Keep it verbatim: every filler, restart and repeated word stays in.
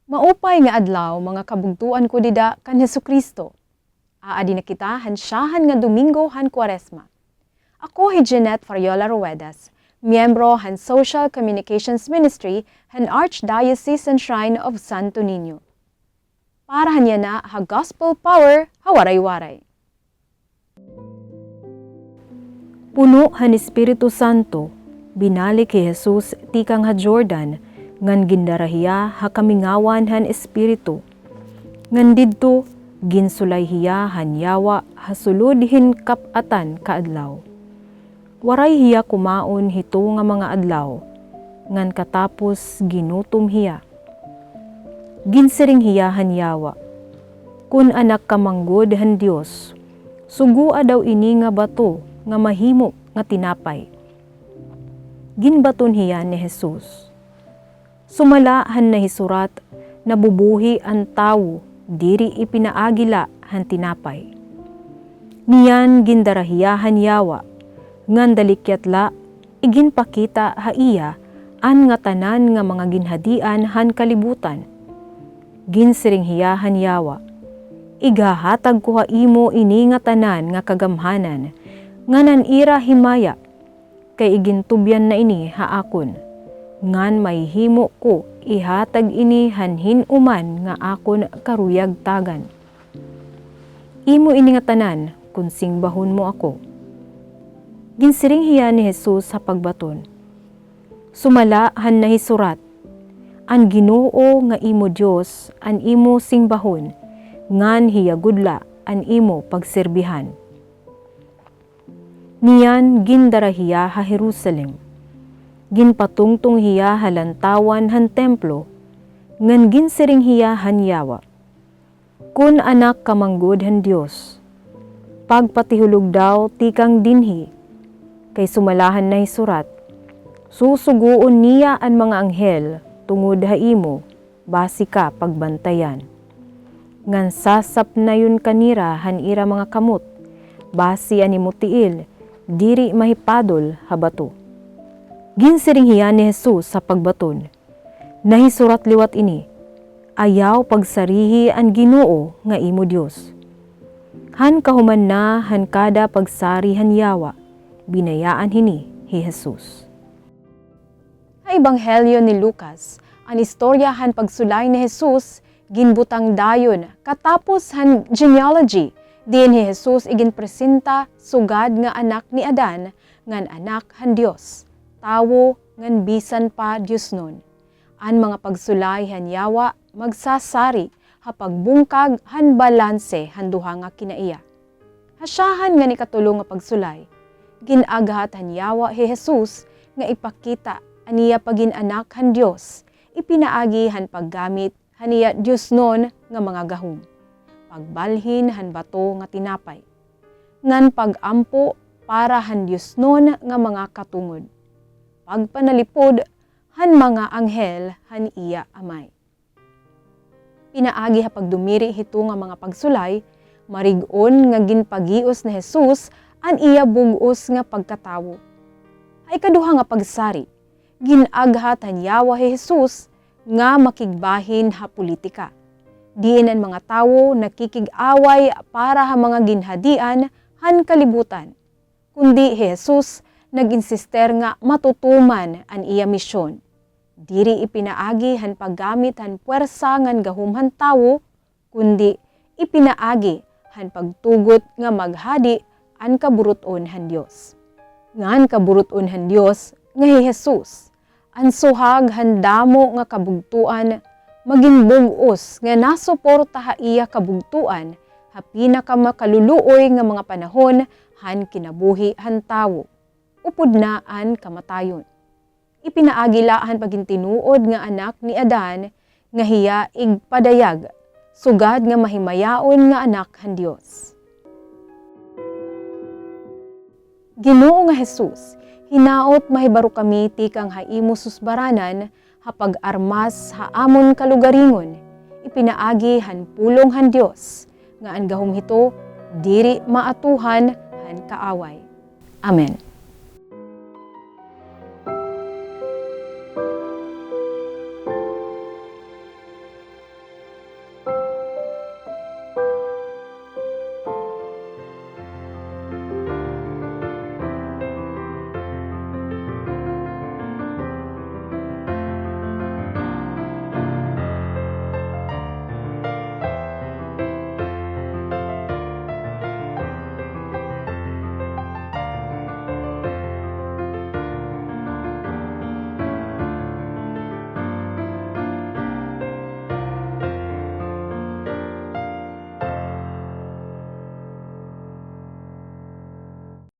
Maupay nga adlaw, mga kabugtoan ko dida kan Hesukristo. Aadi na kita han syahan nga Domingo han Kuaresma. Ako hi Jeanette Fariola Ruedas, miyembro han Social Communications Ministry han Archdiocese and Shrine of Santo Niño. Para han yana ha Gospel Power ha Waray-Waray. Puno han Espiritu Santo, binalik hi Jesus tikang ha Jordan, ngan gindara hiya ha kamingawan han Espiritu. Ngan didto, ginsulay hiya han yawa ha sulod hin kap-atan ka adlaw. Waray hiya kumaon hito nga mga adlaw, ngan katapos ginutom hiya. Ginsiring hiya han yawa, "Kon Anak ka man gud han Dios, sugoa daw ini nga bato nga mahimo nga tinapay." Ginbaton hiya ni Jesus. Sumala han nahisurat, "Nabubuhi an tawo diri ipinaagi la han tinapay." Niyan gindara hiya han yawa, ngan dalikyat la, iginpakita ha iya an ngatanan nga mga ginhadian han kalibutan. Ginsiring hiya han yawa, "Ighahatag ko ha imo ini ngatanan nga kagamhanan, ngan an ira himaya, kay igintubyan na ini ha akon, ngan mahihimo ko ihatag ini han hin-o man nga akon karuyagtagan. Imo ini ngatanan kon singbahon mo ako." Ginsiring hiya ni Jesus ha pagbaton, "Sumala han nahisurat, 'An Ginoo nga imo Dios an imo singbahon, ngan hiya gud la an imo pagsirbihan.'" Niyan gindara hiya ha Jerusalem. Ginpatungtong hiya ha lantawan han templo, ngan ginsiring hiya han yawa, "Kon Anak ka man gud han Dios, pagpatihulog daw tikang dinhi, kay sumala han nahisurat, 'Susugoon niya an mga anghel tungod ha imo, basi ka pagbantayan. Ngan sasapnayon ka nira han ira mga kamot, basi an imo tiil diri mahipadol ha bato.'" Ginsiring hiya ni Jesus ha pagbaton, "Nahisurat liwat ini, 'Ayaw pagsarihi an Ginoo nga imo Dios.'" Han kahuman na han kada pagsari han yawa, binayaan hini hi Jesus. Ha Ebanghelyo ni Lucas, an istorya han pagsulay ni Jesus ginbutang dayon katapos han genealogy, diin hi Jesus iginpresenta sugad nga anak ni Adan ngan anak han Dios, tawo ngan bisan pa diosnon. An mga pagsulay han yawa magsasari ha pagbungkag han balanse han duha nga kinaiya. Ha syahan ngan ikatulo nga pagsulay, gin-aghat han yawa hi Jesus nga ipakita an iya pagin-anak han Dios, ipinaagi han paggamit han iya diosnon nga mga gahom, pagbalhin han bato nga tinapay, ngan pag-ampo para han diosnon nga mga katungod, pagpanalipod han mga anghel han iya Amay. Pinaagi ha pagdumiri hito nga mga pagsulay, marig-on nga ginpagios ni Jesus an iya bug-os nga pagkatawo. Ha ikaduha nga pagsari, gin-aghat han yawa hi Jesus nga makigbahin ha politika, diin an mga tawo nakikig-away para ha mga ginhadian han kalibutan. Kundi hi Jesus nag-insister nga matutuman an iya misyon. Diri ipinaagi han paggamit han puwersa ngan gahom han tawo, kundi ipinaagi han pagtugot nga maghadi an kaburut-on han Dios. Ngan kaburut-on han Dios nga hi Jesus, an suhag han damo nga kabugtoan, magin bug-os nga nasuporta ha iya kabugtoan ha pinakamakaluluoy nga mga panahon han kinabuhi han tawo, upod na an kamatayon. Ipinaagi la han pagin tinuod nga anak ni Adan nga hiya igpadayag sugad nga mahimayaon nga Anak han Dios. Ginoo nga Jesus, hinaot mahibaro kami tikang ha imo susbaranan ha pag-armas ha amon kalugaringon, ipinaagi han pulong han Dios, nga an gahom hito diri maatuhan kaaway. Amen.